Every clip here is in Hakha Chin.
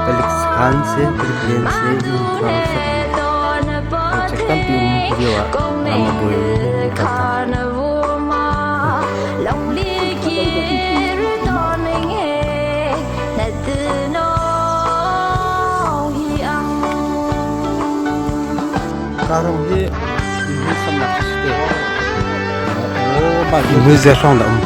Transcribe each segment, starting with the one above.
Palik sakhan si, palik len si, inn Check tampi um lio ah ram a buai mi kan tam. Karong hi inn samnak si te. Inn zia hrawng dah um.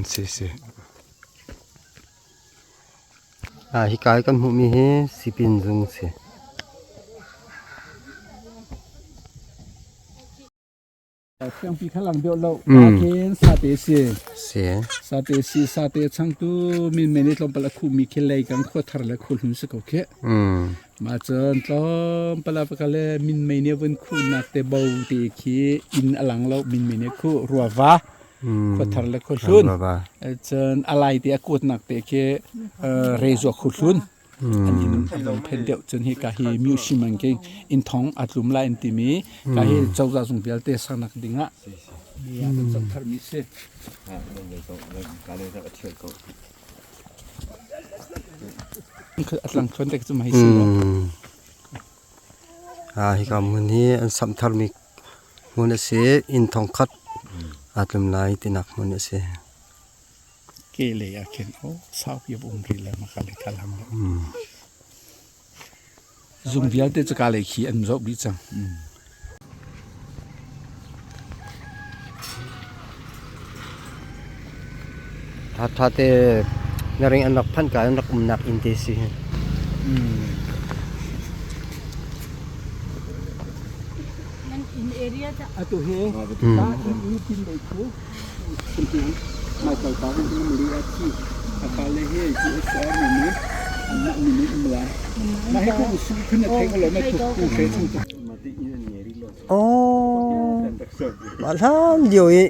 Si si. Hika i kan hmuhmi hi sipin zung a si. Fiangpi kha lang deuh lo. Khin sate si. Si. Sate si sate changtu min men i tlawmpal a khumi khi lei kan khua thar le khu hlun si ko khi. Mah cun tlawmpal a ka le min mei nih vun khuhnak te bo te khi inn a lang lo min mei nih khu ruava khua thar le khua hlun. Cun a lai te a kuatnak te khi rezua khu hlun. An inn an van phen deuh. Cun hika hi museum an ke inn thong a tlum lai an timi ka hi cozah zung vialte saknak dingah mi ah kan zoh tharmi si. A tlang thluan te cu mai si lo. Hika hmun hi an samh tharmi hmun a si. Inn thong khat aa tlum lai tinak hmun a si. Ke lei ah khin o saupi a um rih le maka le kha lam. Zung vialte cu ka lei khi an zoh dih cang. Ṭha te na ring an rak phanh ka an rak umnak inn te si. Atu hi ta in tin lei khu Michael pa kan mali a thi a le he USR mi ni an mi ni um la ma he ko su khun na thei ko lo na thu ku she chung Oh, mah hlan lio i